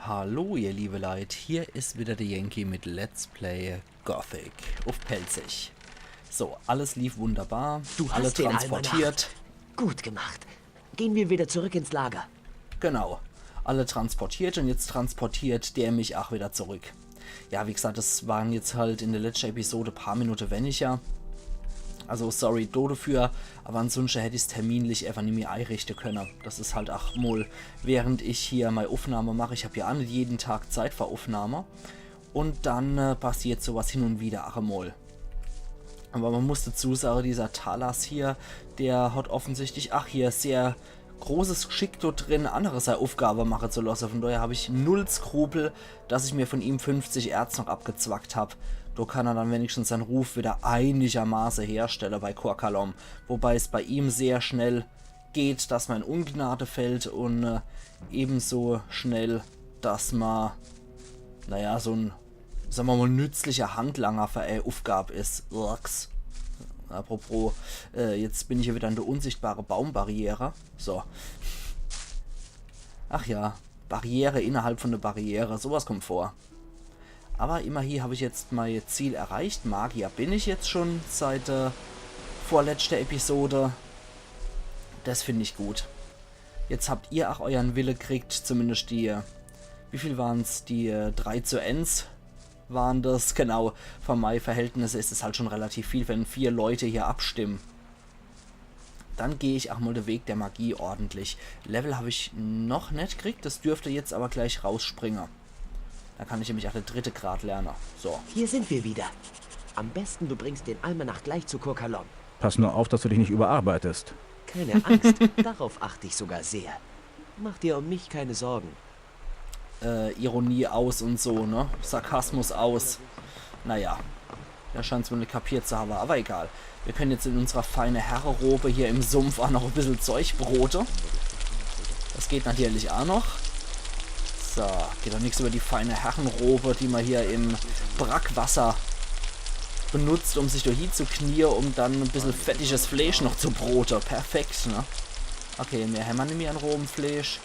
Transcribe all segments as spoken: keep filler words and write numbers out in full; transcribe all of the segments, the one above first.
Hallo ihr liebe Leit, hier is wieder de Yankee mit Let's Play Gothic uff Pälzisch. So, alles lief wunderbar, Du alle hast den transportiert. Gut gemacht. Gehen wir wieder zurück ins Lager. Genau, alle transportiert un jetzt transportiert der mich ach wieder zurück. Ja, wie gesagt, das waren jetzt halt in de letschte Episode paar Minute weniger. Also sorry do dafür, aber ansunschte hätt ich's terminlich einfach nimmi eirichte könne. Das is halt ach mol, während ich hier mei Uffnahme mach, ich hab ja ach net jeden Tag Zeit für Uffnahme. Un dann äh, passiert sowas hin un wieder ach emol. Aber man muss dazu sage, dieser Talas hier, der hat offensichtlich ach hier sehr großes Geschick dort drin, andere sei Uffgabe mache zu lasse. Von daher hab ich null Skrupel, dass ich mir von ihm fünfzig Erz noch abgezwackt hab. Do kann er dann wenigstens sein Ruf wieder einigermaße herstelle bei Korkalom. Wobei es bei ihm sehr schnell geht, dass man in Ungnade fällt un äh, ebenso schnell, dass man, naja, so en, sag mer mol, nützlicher Handlanger für e Uffgab is. Urks. Apropos, äh, jetzt bin ich hier wieder an de unsichtbare Baumbarriere. So. Ach ja, Barriere innerhalb von der Barriere. Sowas kommt vor. Aber immerhin hab ich jetzt mei Ziel erreicht. Magier bin ich jetzt schon seit äh, vorletschter Episode. Das find ich gut. Jetzt habt ihr ach euern Wille kriegt, zumindest die, äh, wie viel waren's? Die äh, drei zu eins waren das. Genau, für mei Verhältnisse is es halt schon relativ viel, wenn vier Leute hier abstimmen. Dann geh ich ach mol de Weg der Magie ordentlich. Level hab ich noch net kriegt, das dürfte jetzt aber gleich rausspringe. Da kann ich nämlich ach de dritte Grad lerne. So. Hier sind wir wieder. Am besten, du bringst den Almanach gleich zu Korkalom. Pass nur auf, dass du dich nicht überarbeitest. Keine Angst, darauf achte ich sogar sehr. Mach dir um mich keine Sorgen. Äh, Ironie aus un so, ne? Sarkasmus aus. Naja. Der scheint's wohl net kapiert zu habe, aber egal. Wir können jetzt in unserer feine Herrerobe hier im Sumpf ach noch e bissel Zeug brote. Das geht natürlich ach noch. So, geht doch nix über die feine Herrenrobe, die man hier im Brackwasser benutzt, um sich do hie zu knie, um dann e bissel fettiges Fleisch noch zu brote. Perfekt, ne? Okay, mehr hämmer nimmi an rohem Fleisch.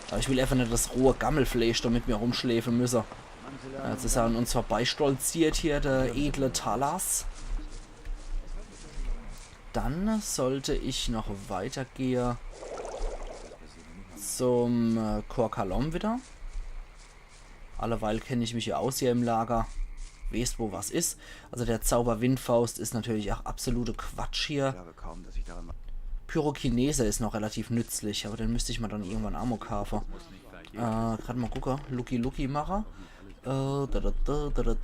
Aber ich will einfach net das rohe Gammelfleisch do mit mir rumschlefe müsse. Jetzt is er an uns vorbeistolziert hier, der edle Talas. Dann sollte ich noch weitergehe zum äh, Korkalom wieder. Alleweil kenn ich mich ja aus hier im Lager. Weescht, wo was is. Also der Zauber Windfaust is natürlich ach absolute Quatsch hier. Pyrokinese is noch relativ nützlich, aber den müsst ich mal dann irgendwann ach mol kaafe. Äh, grad mal gucke. Lucky Lucky Macher. Äh, da, da,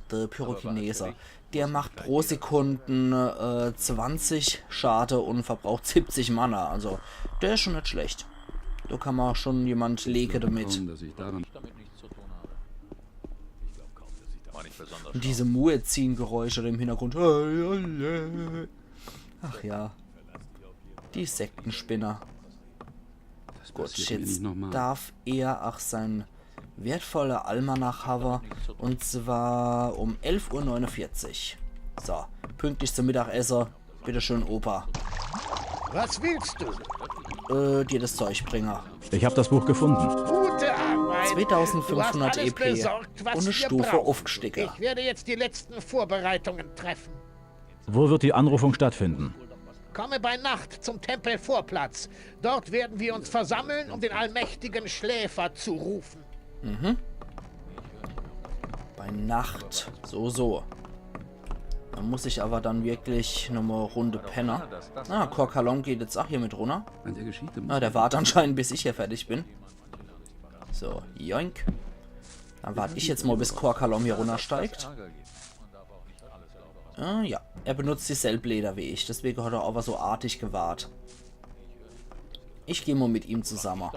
da, Pyrokinese. Der macht pro Sekunden äh, zwanzig Schade un verbraucht siebzig Mana. Also, der is schon net schlecht. Do kann man schon jemand lege damit. Kaum, dass ich daran Un diese Muezzin-Geräusche im Hintergrund. Ach ja. Die Sektenspinner. Gut, passiert mir jetzt nicht nochmal. Darf er ach sein wertvoller Almanach habe. Un zwar um elf Uhr neunundvierzig. So, pünktlich zum Mittagesse. Bitteschön, Opa. Was willst du? Äh, dir das Zeug bringe. Ich habe das Buch gefunden. Gute Arbeit. Zweitausendfünfhundert Du hast alles E P besorgt, was un e wir Stufe brauchen. uffgstiege. Ich werde jetzt die letzten Vorbereitungen treffen. Wo wird die Anrufung stattfinden? Komme bei Nacht zum Tempelvorplatz. Dort werden wir uns versammeln, um den allmächtigen Schläfer zu rufen. Bei Nacht. So, so. Da muss ich aber dann wirklich nochmal e Runde penne. Ah, Korkalom geht jetzt ach hier mit runner. An der Geschichte Ah, der wart anscheinend, bis ich hier fertig bin. So, joink. Dann wart ich jetzt mal, bis Korkalom hier runnersteigt. Ah, ja, er benutzt dieselb Leder wie ich, deswegen hat er aber so artig gewart. Ich geh mal mit ihm zusammen.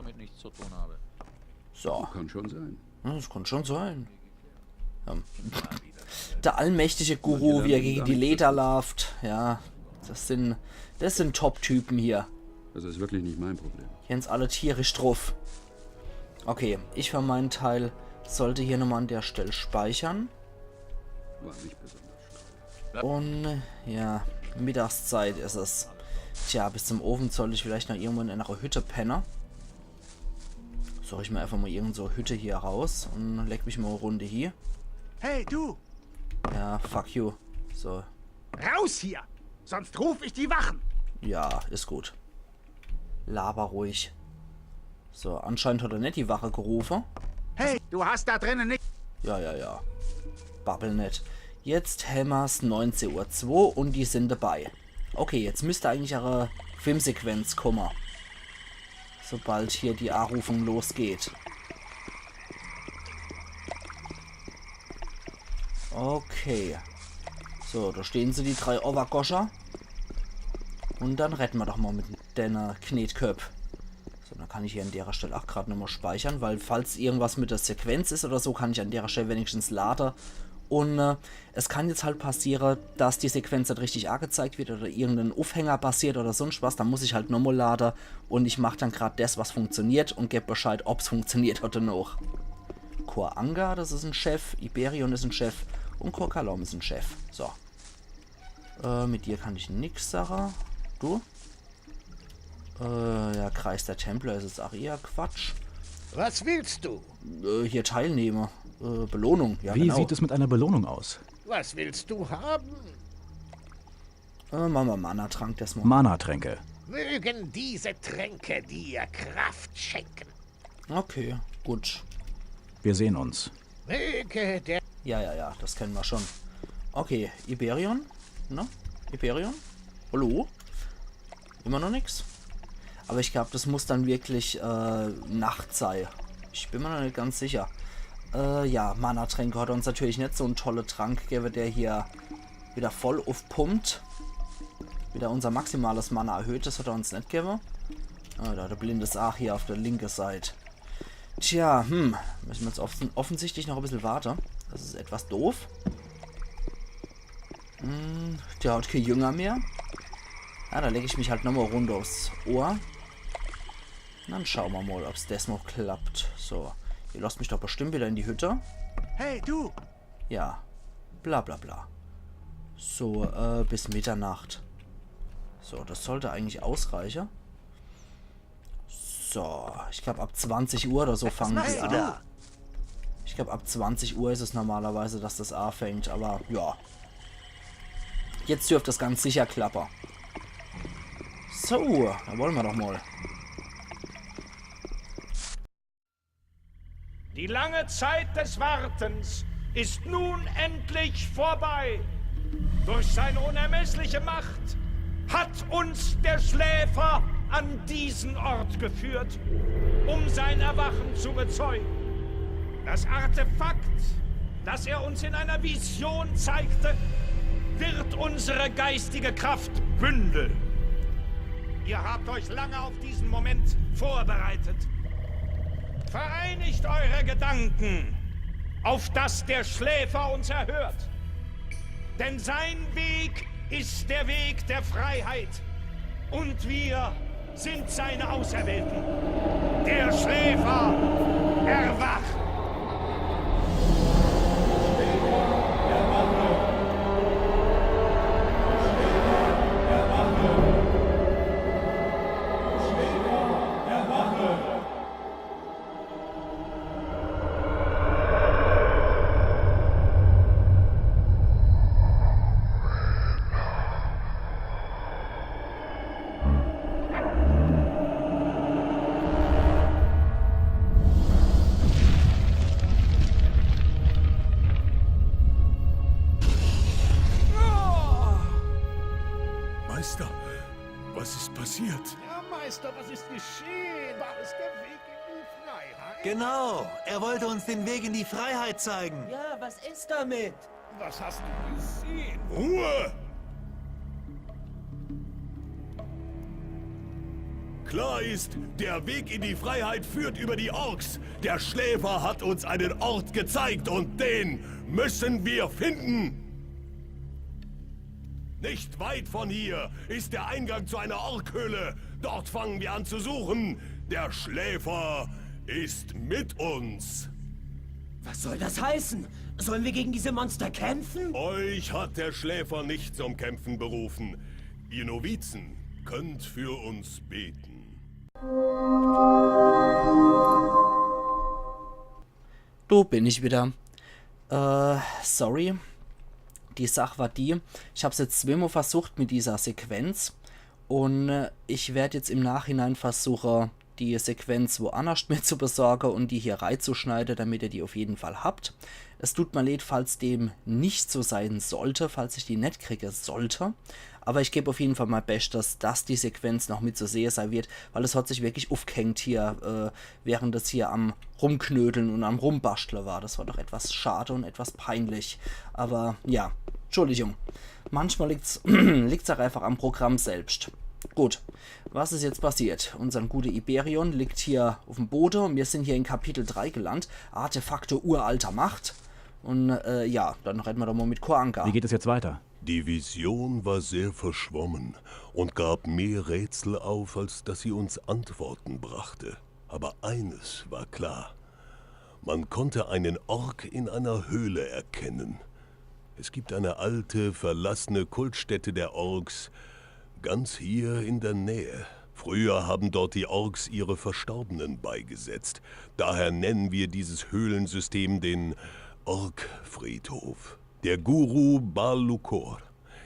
So. Kann schon sein. Ja, das kann schon sein. Ja. Der allmächtige Guru, wie er gegen die Leder lauft. Ja, das sind, das sind Top-Typen hier. Das ist wirklich nicht mein Problem. Hier sind's alle tierisch druff. Okay, ich für meinen Teil sollte hier nochmal an der Stelle speichern. War nicht besonders schlau. Und ja, Mittagszeit ist es. Tja, bis zum Abend sollte ich vielleicht noch irgendwo in einer Hütte penne. Such ich mir einfach mal irgend so e Hütte hier raus und leg mich mal e Runde hier. Hey, du! Ja, fuck you. So, Raus hier! Sonst ruf ich die Wachen! Ja, is gut. Laber ruhig. So, anscheinend hat er net die Wache gerufe. Hey, du hast da drinnen nicht. Ja, ja, ja. Babbel net. Jetzt hämmer's neunzehn Uhr zwei und die sind dabei. Okay, jetzt müsst eigentlich eure Filmsequenz komme. Sobald hier die Anrufung losgeht. Okay. So, da stehen se, die drei Overgoscher. Und dann redde mer doch mal mit denne Knetköpp. So, dann kann ich hier an derer Stell ach grad nochmal speichern, weil falls irgendwas mit der Sequenz is oder so, kann ich an derer Stell wenigstens lade. Und äh, es kann jetzt halt passiere, dass die Sequenz net richtig angezeigt wird oder irgendein Aufhänger passiert oder sonst was. Dann muss ich halt nochmal lade und ich mach dann grad das, was funktioniert und geb Bescheid, ob's funktioniert oder noch. Cor Anga, das is en Chef, Iberion is en Chef und Cor Kalom is en Chef. So. Äh, mit dir kann ich nix sache. Du? Äh, ja, Kreis der Templer is jetzt ach eher Quatsch. Was willst du? Äh, hier teilnehme. Äh, Belohnung, ja, Wie genau. Sieht es mit einer Belohnung aus? Was willst du haben? Äh, mach mal Mana-Trank, das mal. Mana-Tränke. Mögen diese Tränke dir Kraft schenken. Okay, gut. Wir sehen uns. Möge der Ja, ja, ja, das kennen wir schon. Okay, Iberion? Ne? Iberion? Hallo? Immer noch nix? Aber ich glaub, das muss dann wirklich äh, Nacht sei. Ich bin mir noch net ganz sicher. Äh, ja, Mana-Tränke hat uns natürlich net so en tolle Trank gewwe, der hier wieder voll uffpumpt. Wieder unser maximales Mana erhöht, das hat er uns net gewwe. Ah, da hat er blindes Aach hier auf der linke Seit. Tja, hm, müssen wir jetzt offen offensichtlich noch e bissel warte. Das is etwas doof. Hm, der hat kee Jünger mehr. Ja, da leg ich mich halt nochmal e Runde aufs Ohr. Dann schaue mer mal, ob's des noch klappt. So, ihr lasst mich doch bestimmt wieder in die Hütte. Hey, du! Ja, bla bla bla. So, äh, bis Mitternacht. So, das sollte eigentlich ausreiche. So, ich glaub, ab zwanzig Uhr oder so fangen die Hey, an. du! Ich glaub, ab zwanzig Uhr is es normalerweise, dass das anfängt, aber ja. Jetzt dürft das ganz sicher klappe. So, dann wolle mer doch mal. Die lange Zeit des Wartens ist nun endlich vorbei. Durch seine unermessliche Macht hat uns der Schläfer an diesen Ort geführt, um sein Erwachen zu bezeugen. Das Artefakt, das er uns in einer Vision zeigte, wird unsere geistige Kraft bündeln. Ihr habt euch lange auf diesen Moment vorbereitet. Vereinigt eure Gedanken, auf dass der Schläfer uns erhört. Denn sein Weg ist der Weg der Freiheit. Und wir sind seine Auserwählten. Der Schläfer erwacht. Meister, was ist passiert? Ja, Meister, was ist geschehen? War es der Weg in die Freiheit? Genau, er wollte uns den Weg in die Freiheit zeigen. Ja, was ist damit? Was hast du gesehen? Ruhe! Klar ist, der Weg in die Freiheit führt über die Orks. Der Schläfer hat uns einen Ort gezeigt und den müssen wir finden. Nicht weit von hier ist der Eingang zu einer Orkhöhle. Dort fangen wir an zu suchen. Der Schläfer ist mit uns. Was soll das heißen? Sollen wir gegen diese Monster kämpfen? Euch hat der Schläfer nicht zum Kämpfen berufen. Ihr Novizen könnt für uns beten. Do bin ich wieder. Äh, sorry. Die Sach war die, ich hab's jetzt zweemol versucht mit dieser Sequenz. Un, äh, ich werd jetzt im Nachhinein versuche, die Sequenz woannerscht mir zu besorge un die hier reizuschneide, damit ihr die auf jeden Fall habt. Es tut mir leid, falls dem nicht so sein sollte, falls ich die net kriege sollte. Aber ich geb auf jeden Fall mei Beschtes, dass die Sequenz noch mit zu sehe sei wird, weil es hat sich wirklich ufgehängt hier, äh, während es hier am Rumknödeln un am Rumbastle war. Das war doch etwas schade un etwas peinlich. Aber ja, Entschuldigung. Manchmal liegt's, liegt's auch einfach am Programm selbst. Gut, was is jetzt passiert? Unsern gute Iberion liegt hier uf'm Bode un mir sin hier in Kapitel drei gelandt. Artefakte uralter Macht. Un, äh, ja, dann redde mer doch mol mit Koanga. Wie geht es jetzt weiter? Die Vision war sehr verschwommen und gab mehr Rätsel auf, als dass sie uns Antworten brachte. Aber eines war klar. Man konnte einen Ork in einer Höhle erkennen. Es gibt eine alte, verlassene Kultstätte der Orks, ganz hier in der Nähe. Früher haben dort die Orks ihre Verstorbenen beigesetzt. Daher nennen wir dieses Höhlensystem den Ork-Friedhof. Der Guru Balukor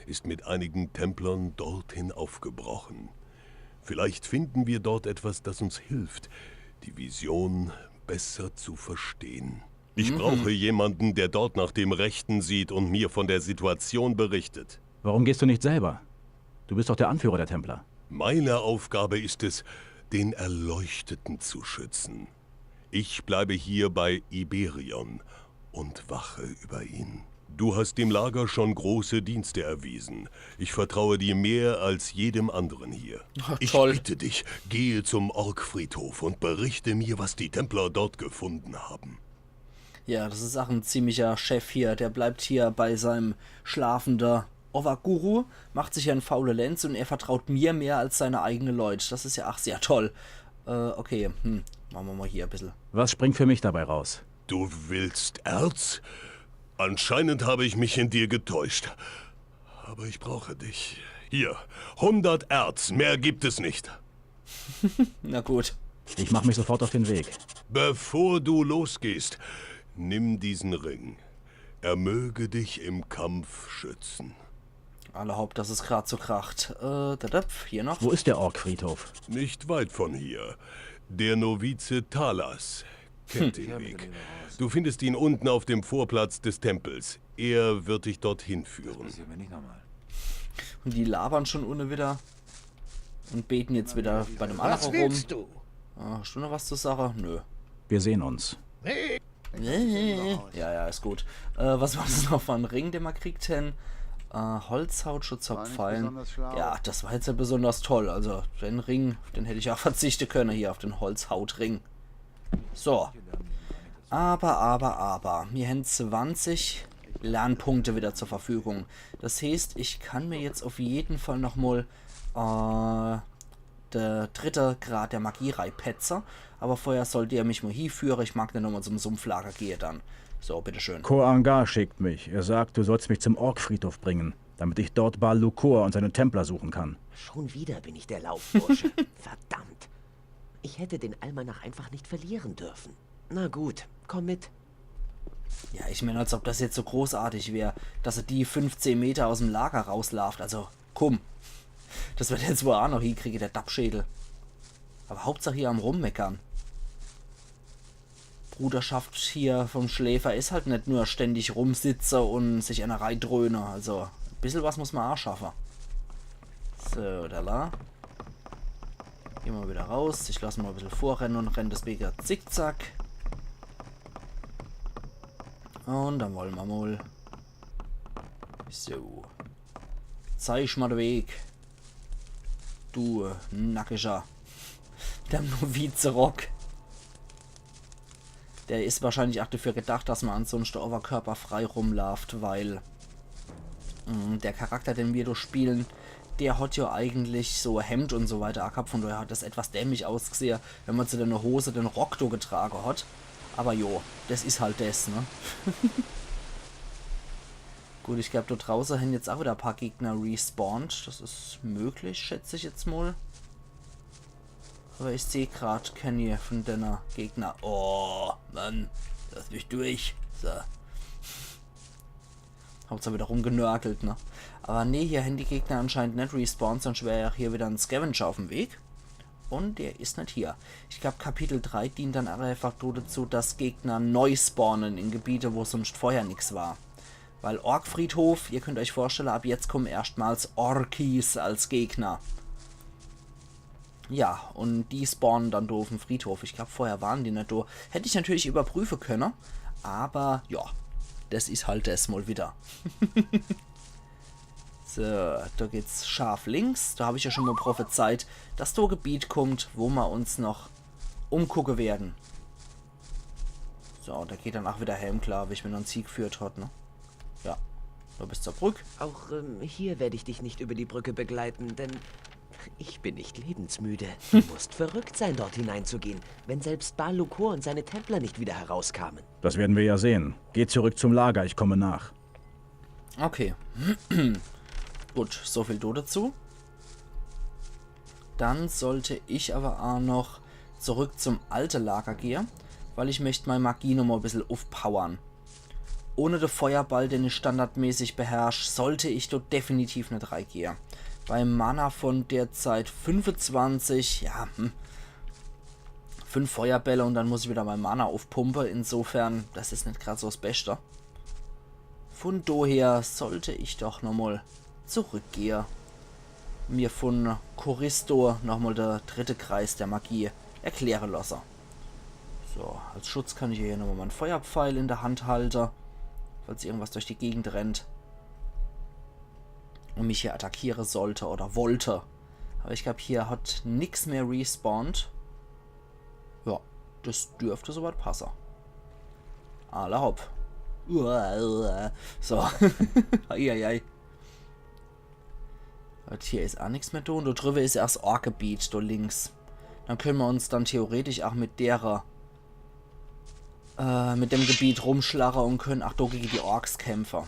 ist mit einigen Templern dorthin aufgebrochen. Vielleicht finden wir dort etwas, das uns hilft, die Vision besser zu verstehen. Ich brauche jemanden, der dort nach dem Rechten sieht und mir von der Situation berichtet. Warum gehst du nicht selber? Du bist doch der Anführer der Templer. Meine Aufgabe ist es, den Erleuchteten zu schützen. Ich bleibe hier bei Iberion und wache über ihn. Du hast dem Lager schon große Dienste erwiesen. Ich vertraue dir mehr als jedem anderen hier. Ach, toll. Ich bitte dich, gehe zum Orkfriedhof und berichte mir, was die Templer dort gefunden haben. Ja, das is ach en ziemlicher Chef hier. Der bleibt hier bei seinem schlafende Owwerguru, macht sich hier en faule Lenz un er vertraut mir mehr als seine eigene Leut. Das is ja ach sehr toll. Äh, okay, hm, mache mer mol hier e bissel. Was springt für mich dabei raus? Du willst Erz? Anscheinend habe ich mich in dir getäuscht. Aber ich brauche dich. Hier, hundert Erz, mehr gibt es nicht. Na gut. Ich mach mich sofort auf den Weg. Bevor du losgehst, nimm diesen Ring. Er möge dich im Kampf schützen. Alla hopp, dass es grad so kracht. Äh, da, da, hier noch. Wo ist der Orkfriedhof? Nicht weit von hier. Der Novize Talas kennt den Weg. Du findest ihn unten auf dem Vorplatz des Tempels. Er wird dich dorthin führen. Un die labern schon unne wieder. Un beten jetzt wieder bei dem annere rum. Was willst du? Ah, hast du noch was zu sage? Nö. Wir sehen uns. Ja, ja, is gut. Äh, was war das noch für en Ring, den mer kriegt hen? Äh, Holzhaut, Schutz vor Pfeilen. Ja, das war jetzt ja besonders toll. Also, den Ring, den hätt ich ach verzichte könne hier auf den Holzhautring. So. Aber, aber, aber. Mir hen zwanzig Lernpunkte wieder zur Verfügung. Das heeßt, ich kann mir jetzt auf jeden Fall noch mol, äh, der dritte Grad der Magie reipetze. Aber vorher sollt ihr mich mol hieführe. Ich mag net nochmol zum Sumpflager gehe dann. So, bitteschön. Koangar schickt mich. Er sagt, du sollst mich zum Orkfriedhof bringen, damit ich dort Balukor und seine Templer suchen kann. Schon wieder bin ich der Laufbursche. Verdammt. Ich hätte den Almanach einfach nicht verlieren dürfen. Na gut, komm mit. Ja, ich mein, als ob das jetzt so großartig wär, dass er die fünfzehn Meter aus'm Lager rauslaaft. Also, komm. Das werd er jetzt wohl ach noch hiekriege, der Dappschädel. Aber Hauptsach hier am Rummeckern. Bruderschaft hier vom Schläfer is halt net nur ständig rumsitze un sich einer reidröhne. Also, e bissel was muss mer ach schaffe. So, da la. Geh mer wieder raus. Ich lass mol e bissel vorrenne un renn deswege zickzack. Un dann wolle mer mol. So. Zeig mol de Weg. Du, äh, nackischer. Der Novize Rock. Der is wahrscheinlich ach dafür gedacht, dass mer ansunschte oberkörperfrei rumlaaft, weil, mm, der Charakter, den mir do spielen, der hat ja eigentlich so Hemd un so weiter ach gehabt, von daher hat das etwas dämlich ausgesehe, wenn mer zu der Hose den Rock do getrage hat. Aber jo, das is halt das, ne? Gut, ich glaub, do drauße hen jetzt ach wieder e paar Gegner respawned. Das is möglich, schätz ich jetzt mol. Aber ich seh grad kenni von denne Gegner. Oh, Mann. Äh, Lass mich durch. So. Hauptsache wieder rumgenörgelt, ne? Aber nee, hier hän die Gegner anscheinend net respawned, sonst wär ja hier wieder en Scavenger auf'm Weg. Und der is net hier. Ich glaub, Kapitel drei dient dann einfach nur dazu, dass Gegner neu spawnen in Gebiete, wo sonst vorher nix war. Weil Ork-Friedhof, ihr könnt euch vorstellen, ab jetzt kommen erstmals Orkies als Gegner. Ja, und die spawnen dann do auf'm Friedhof. Ich glaub, vorher waren die net do. Hätt ich natürlich überprüfe könne, aber ja, das is halt das mal wieder. So, da geht's scharf links. Da hab ich ja schon mal prophezeit, dass da e Gebiet kommt, wo ma uns noch umgucke werden. So, da geht dann auch wieder Helm, glaub ich, wenn er uns hiegeführt hat, ne? Ja, nur bis zur Brück. Auch ähm, hier werde ich dich nicht über die Brücke begleiten, denn ich bin nicht lebensmüde. Du musst verrückt sein, dort hineinzugehen, wenn selbst Baal Lukor und seine Templer nicht wieder herauskamen. Das werden wir ja sehen. Geh zurück zum Lager, ich komme nach. Okay. Gut, so viel do dazu. Dann sollte ich aber auch noch zurück zum alte Lager gehe, weil ich möcht mei Magie noch mal e bissel uffpowern. Ohne de Feuerball, den ich standardmäßig beherrsch, sollte ich do definitiv net reigehe. Bei Mana von derzeit fünfundzwanzig, ja, hm, fünf Feuerbälle und dann muss ich wieder mei Mana uffpumpe. Insofern, das is net grad so 's Beschte. Von doher sollte ich doch noch mal zurückgehe. Mir von Choristo noch mal der dritte Kreis der Magie erkläre lasse. So, als Schutz kann ich hier noch mal mein Feuerpfeil in der Hand halte, falls irgendwas durch die Gegend rennt und mich hier attackiere sollte oder wollte. Aber ich glaub, hier hat nix mehr respawned. Ja, das dürfte soweit passe. Alla hopp. Uah, uah. So. Eieiei. Und hier is auch nix mehr do. Und do drüber is erst Ork-Gebiet, do links. Dann können wir uns dann theoretisch auch mit derer, äh, mit dem Gebiet rumschlache und können auch do gegen die Orks kämpfe.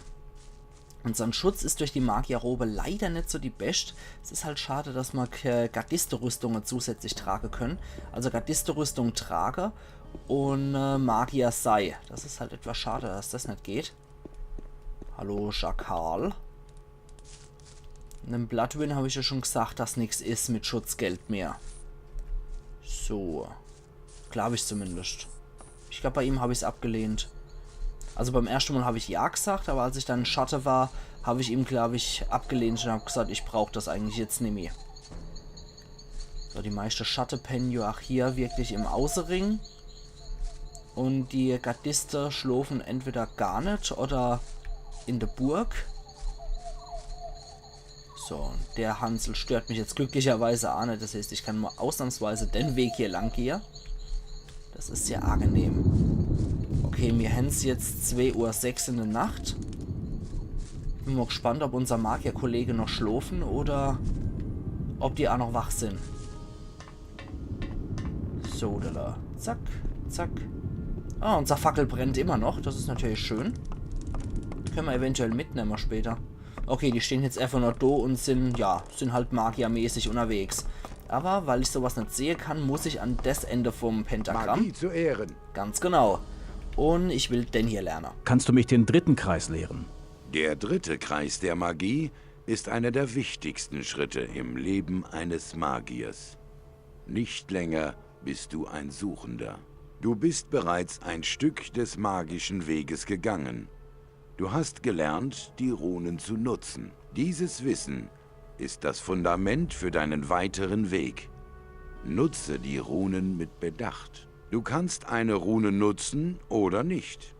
Unsern Schutz is durch die Magierrobe leider net so die bescht. Es is halt schade, dass ma ke Gardiste-Rüstunge zusätzlich trage können. Also Gardiste-Rüstung trage und äh, Magier sei. Das is halt etwas schade, dass das net geht. Hallo, Schakal. In dem Bloodwind hab ich ja schon gesagt, dass nix is mit Schutzgeld mehr. So. Glaub ich zumindest. Ich glaub, bei ihm hab ich's abgelehnt. Also beim ersten Mal hab ich ja gesagt, aber als ich dann in Schatte war, hab ich ihm, glaub ich, abgelehnt und hab gesagt, ich brauch das eigentlich jetzt nimmi. So, die meiste Schatte pennen ja auch hier wirklich im Außenring. Und die Gardiste schlofen entweder gar net oder in der Burg. So, und der Hansel stört mich jetzt glücklicherweise auch net. Das heißt, ich kann mal ausnahmsweise den Weg hier lang gehe. Das is sehr angenehm. Okay, mir hän's jetzt zwei Uhr sechs in der Nacht. Bin mal gespannt, ob unser Magierkollege noch schlofen oder ob die auch noch wach sind. So, da, da. Zack, zack. Ah, unser Fackel brennt immer noch. Das is natürlich schön. Können wir eventuell mitnehmen später. Okay, die stehen jetzt einfach nur do und sind, ja, sind halt magiermäßig unterwegs. Aber weil ich sowas net sehe kann, muss ich an das Ende vom Pentagramm. Magie zu Ehren. Ganz genau. Und ich will den hier lernen. Kannst du mich den dritten Kreis lehren? Der dritte Kreis der Magie ist einer der wichtigsten Schritte im Leben eines Magiers. Nicht länger bist du ein Suchender. Du bist bereits ein Stück des magischen Weges gegangen. Du hast gelernt, die Runen zu nutzen. Dieses Wissen ist das Fundament für deinen weiteren Weg. Nutze die Runen mit Bedacht. Du kannst eine Rune nutzen oder nicht.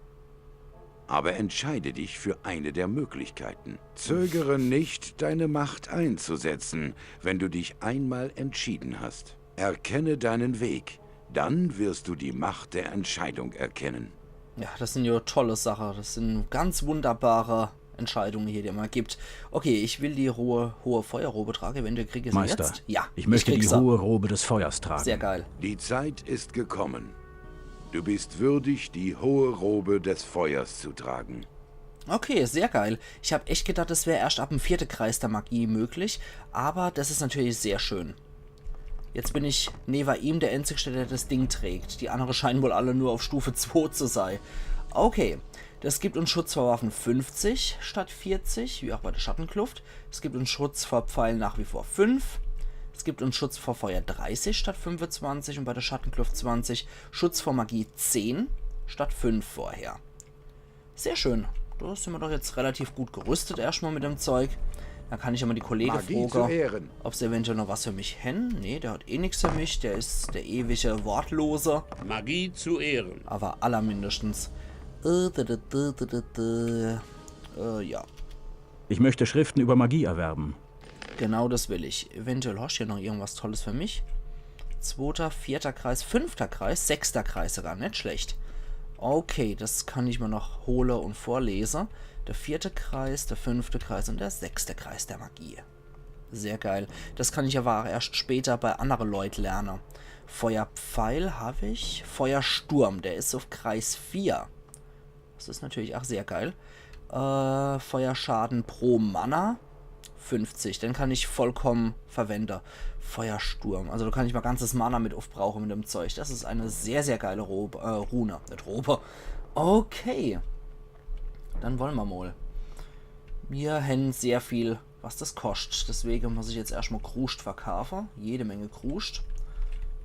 Aber entscheide dich für eine der Möglichkeiten. Zögere nicht, deine Macht einzusetzen, wenn du dich einmal entschieden hast. Erkenne deinen Weg, dann wirst du die Macht der Entscheidung erkennen. Ja, das sind ja tolle Sachen. Das sind ganz wunderbare Entscheidungen hier, die man gibt. Okay, ich will die hohe, hohe Feuerrobe tragen, wenn du kriegst Meister, jetzt. Ja, ich möchte krieg die sie. Hohe Robe des Feuers tragen. Sehr geil. Die Zeit ist gekommen. Du bist würdig, die hohe Robe des Feuers zu tragen. Okay, sehr geil. Ich hab echt gedacht, das wär erst ab dem vierten Kreis der Magie möglich, aber das is natürlich sehr schön. Jetzt bin ich newer ihm der Einzigste, der das Ding trägt. Die andere scheinen wohl alle nur auf Stufe zwei zu sein. Okay, das gibt uns Schutz vor Waffen fünfzig statt vierzig, wie auch bei der Schattenkluft. Es gibt uns Schutz vor Pfeilen nach wie vor fünf. Es gibt uns Schutz vor Feuer dreißig statt fünfundzwanzig und bei der Schattenkluft zwanzig. Schutz vor Magie zehn statt fünf vorher. Sehr schön. Da sind wir doch jetzt relativ gut gerüstet erstmal mit dem Zeug. Dann kann ich ja mal die Kollegen fragen, ob sie eventuell noch was für mich hän. Nee, der hat eh nix für mich. Der is der ewige Wortlose. Magie zu Ehren. Aber allermindestens. Äh, d- d- d- d- d- d- äh, ja. Ich möchte Schriften über Magie erwerben. Genau das will ich. Eventuell hast du ja noch irgendwas Tolles für mich. Zweiter, vierter Kreis, fünfter Kreis, sechster Kreis sogar. Nicht schlecht. Okay, das kann ich mir noch hole und vorlese. Der vierte Kreis, der fünfte Kreis und der sechste Kreis der Magie. Sehr geil. Das kann ich aber auch erst später bei andere Leute lernen. Feuerpfeil hab ich. Feuersturm, der is auf Kreis vier. Das is natürlich auch sehr geil. Äh, Feuerschaden pro Mana. fünfzig, den kann ich vollkommen verwenden. Feuersturm. Also da kann ich mein ganzes Mana mit aufbrauchen mit dem Zeug. Das is eine sehr, sehr geile Robe, äh, Rune. Nicht Robe. Okay. Dann wollen wir mal. Wir hän sehr viel, was das kostet. Deswegen muss ich jetzt erstmal Kruscht verkaufen. Jede Menge Kruscht.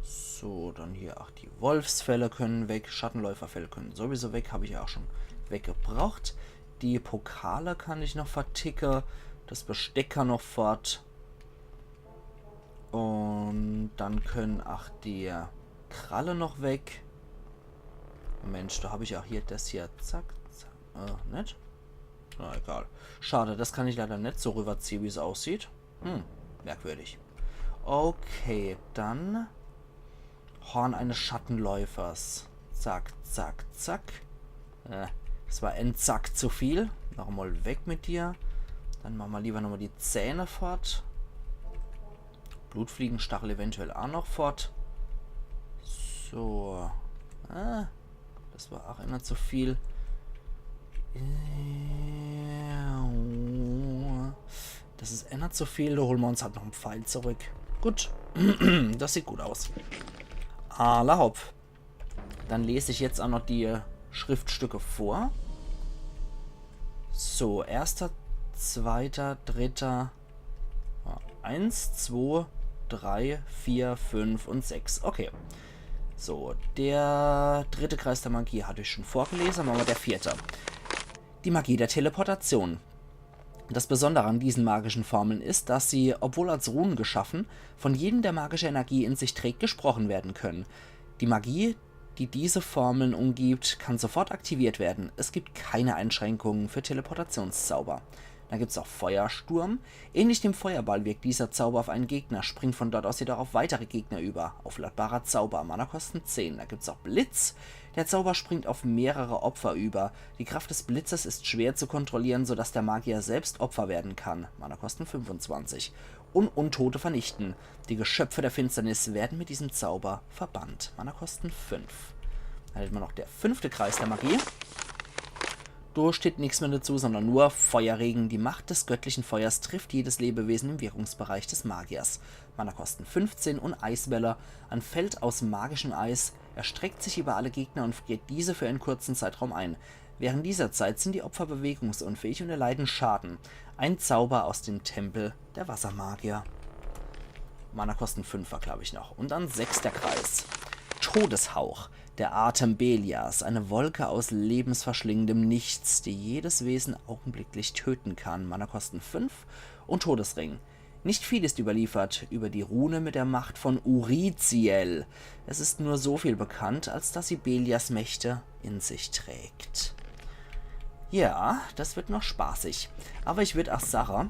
So, dann hier auch die Wolfsfelle können weg. Schattenläuferfelle können sowieso weg. Hab ich ja auch schon weggebracht. Die Pokale kann ich noch verticke. Das Besteck kann noch fort. Und dann können auch die Kralle noch weg. Mensch, da hab ich auch hier das hier. Zack, zack. Äh, nicht? Na egal. Schade, das kann ich leider nicht so rüberziehe, wie es aussieht. Hm, merkwürdig. Okay, dann Horn eines Schattenläufers. Zack, zack, zack. Äh, das war ein Zack zu viel. Nochmal weg mit dir. Dann machen wir lieber nochmal die Zähne fort. Blutfliegenstachel eventuell auch noch fort. So. Äh, das war auch einer zu viel. Äh, das is einer zu viel. Da holen wir uns halt noch einen Pfeil zurück. Gut. Das sieht gut aus. Alla hopp. Dann lese ich jetzt auch noch die Schriftstücke vor. So, erster, zweiter, dritter. Ja, eins, zwei, drei, vier, fünf und sechs. Okay. So, der dritte Kreis der Magie hatte ich schon vorgelesen, dann machen wir der vierte. Die Magie der Teleportation. Das Besondere an diesen magischen Formeln ist, dass sie, obwohl als Runen geschaffen, von jedem der magische Energie in sich trägt, gesprochen werden können. Die Magie, die diese Formeln umgibt, kann sofort aktiviert werden. Es gibt keine Einschränkungen für Teleportationszauber. Dann gibt's auch Feuersturm. Ähnlich dem Feuerball wirkt dieser Zauber auf einen Gegner, springt von dort aus jedoch auf weitere Gegner über. Aufladbarer Zauber, Mana-Kosten zehn. Da gibt's auch Blitz. Der Zauber springt auf mehrere Opfer über. Die Kraft des Blitzes ist schwer zu kontrollieren, sodass der Magier selbst Opfer werden kann. Mana-Kosten fünfundzwanzig. Und Untote vernichten. Die Geschöpfe der Finsternis werden mit diesem Zauber verbannt. Mana-Kosten fünf. Dann hätten wir noch der fünfte Kreis der Magie. Da steht nichts mehr dazu, sondern nur Feuerregen. Die Macht des göttlichen Feuers trifft jedes Lebewesen im Wirkungsbereich des Magiers. Mana-Kosten fünfzehn und Eiswelle. Ein Feld aus magischem Eis erstreckt sich über alle Gegner und friert diese für einen kurzen Zeitraum ein. Während dieser Zeit sind die Opfer bewegungsunfähig und erleiden Schaden. Ein Zauber aus dem Tempel der Wassermagier. Mana kosten fünfer, glaub ich, noch. Und dann sechster Kreis. Todeshauch. Der Atem Beliars. Eine Wolke aus lebensverschlingendem Nichts, die jedes Wesen augenblicklich töten kann. Mana kosten fünf. Und Todesring. Nicht viel ist überliefert über die Rune mit der Macht von Uriziel. Es ist nur so viel bekannt, als dass sie Beliars Mächte in sich trägt. Ja, das wird noch spaßig. Aber ich würd auch sagen,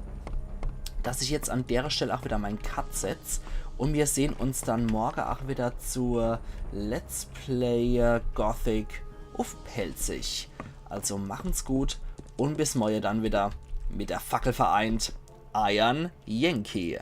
dass ich jetzt an dere Stell auch wieder mein Cut setz. Und wir sehen uns dann morgen auch wieder zur Let's Play Gothic uff Pälzisch. Also machen's gut und bis morgen dann wieder mit der Fackel vereint. Eiern Yankee.